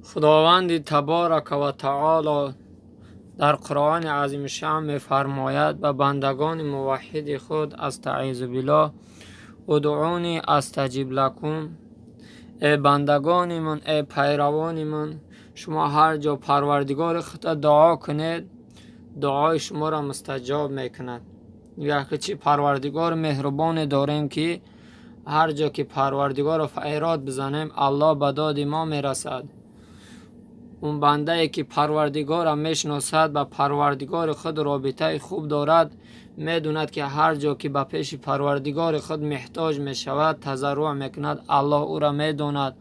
Худованди таборака ва таоло дар Қуръони азимушшаън мефармояд ба бандагони муваҳҳиди худ: أستعيذ بالله، ادعوني أستجب لكم. Эй бандагони ман, эй пайравони ман, шумо ҳар ҷо Парвардигори худро дуо кунед, дуои шуморо мустаҷоб мекунад. Яке чӣ Парвардигори меҳрубоне дорем, ки ҳар ҷо ки Парвардигорро фарёд бизанем, Аллоҳ ба доди мо мерасад. Он бандае ки Парвардигорро мешиносад, ба Парвардигори худ робитаи хуб дорад, медонад, ки ҳар ҷо ки ба пеши Парвардигори худ меҳтоҷ мешавад, тазарруъ мекунад, Аллоҳ ӯро медонад,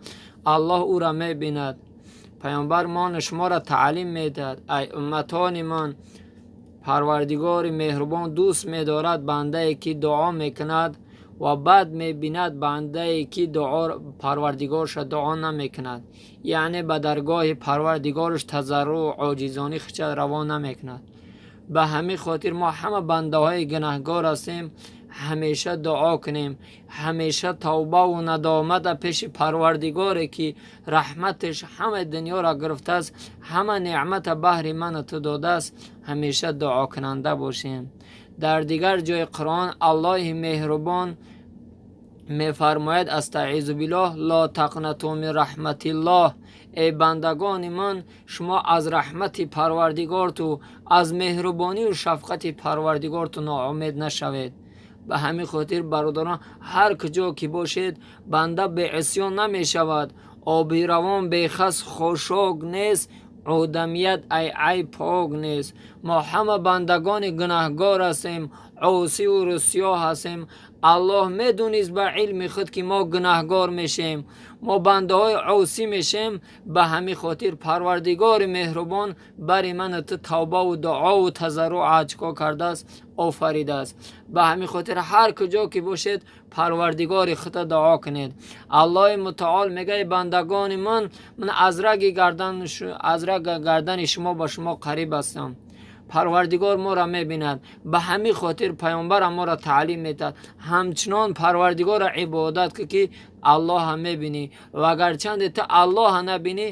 Аллоҳ ӯро мебинад. Паёмбар мону шуморо таълим медиҳад: ай умматони ман, Парвардигори меҳрубон дӯст медорад бандае ки дуо мекунад ва бад мебинад бандае ки дуо Парвардигорша дуо намекунад, яъне ба даргоҳи Парвардигораш тазарруъ, оҷизонӣ хича раво намекунад. Ба ҳамин хотир мо ҳама бандаҳои гунаҳгор ҳастем. Ҳамеша дуо кунем, ҳамеша тавбаву надомата пеши Парвардигоре ки раҳматаш ҳамаи дунёро гирифтааст, ҳама неъмата баҳри ману ту додааст, ҳамеша дуокунанда бошем. Дар дигар ҷои Қуръон Аллоҳи меҳрубон мефармояд: أستعيذ بالله، لا تقنطوا من رحمة الله. Эй бандагони ман, шумо аз раҳмати Парвардигорту, аз меҳрубонию шафқати Парвардигорту ноумед нашавед. Ба ҳамин хотир, бародарон, ҳар куҷо ки бошед, банда беисён намешавад. Оби равон бехас хошок нест, одамият ай айб пок нест. Мо ҳама бандагони гунаҳгор ҳастем, осиву рӯсиёҳ ҳастем. Аллоҳ медонист ба илми худ, ки мо гунаҳгор мешем, мо бандаҳои осӣ мешем. Ба ҳамин хотир Парвардигори меҳрубон бари ману ту тавбаву дуову тазарруъ чикор кардааст? Офаридааст. Ба ҳамин хотир ҳар куҷо ки бошед, Парвардигори худро дуо кунед. Аллоҳи мутаол мегӯяд: бандагони ман, ман аз раги гардани шумо ба шумо қариб ҳастам. Парвардигор моро мебинад. Ба ҳамин хотир паёмбарам моро таълим медиҳад: ҳамчунон Парвардигорро ибодат кун, ки Аллоҳа мебинӣ, ва агарчанде ту Аллоҳа набинӣ,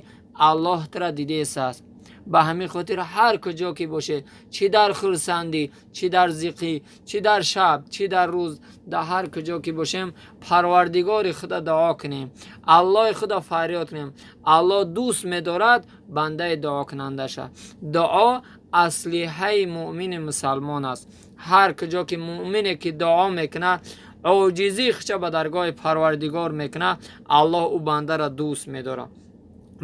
Аллоҳ тура дидесааст. Ба ҳамин хотир ҳар куҷо ки бошед, чӣ дар хурсандӣ, чӣ дар зиқӣ, чӣ дар шаб, чӣ дар рӯз, дар ҳар куҷо ки бошем, Парвардигори худо дуо кунем, Аллоҳи худо фарёд кунем. Аллоҳ дӯст медорад бандаи дуокунандаша. Дуо аслиҳаи муъмини мусалмон аст. Ҳар куҷо ки муъмине ки дуо мекунад, оҷизии худша ба даргоҳи Парвардигор мекунад, Аллоҳ ӯ бандаро дӯст медорад.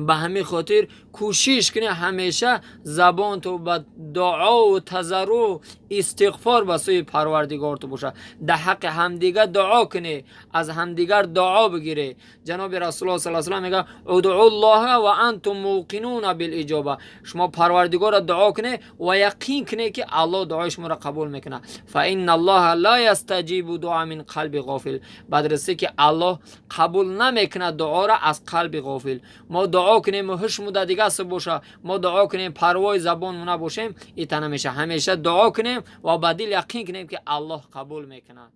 Ба ҳамин хотир кӯшиш кунед, ҳамеша забонту ба дуову тазарруъ, истиғфор ба сӯи Парвардигорту бошад. Дар ҳаққи ҳамдигар дуо кунед, аз ҳамдигар дуо бигиред. Ҷаноби Расулуллоҳ صلى الله عليه وسلم мегӯяд: ادعوا الله وأنتم موقنون بالإجابة. Шумо Парвардигорро дуо кунед ва яқин кунед, ки Аллоҳ дуои шуморо қабул мекунад. فإن الله لا يستجيب دعاء من قلب غافل. Ба дурустӣ ки Аллоҳ қабул намекунад дуоро аз қалби ғофил. Мо дуо кунем, ҳушмуда дигаст боша, мо дуо кунем, парвои забонмо набошем, ита намеша. Ҳамеша дуо кунем ва ба дил яқин кунем, ки Аллоҳ қабул мекунад.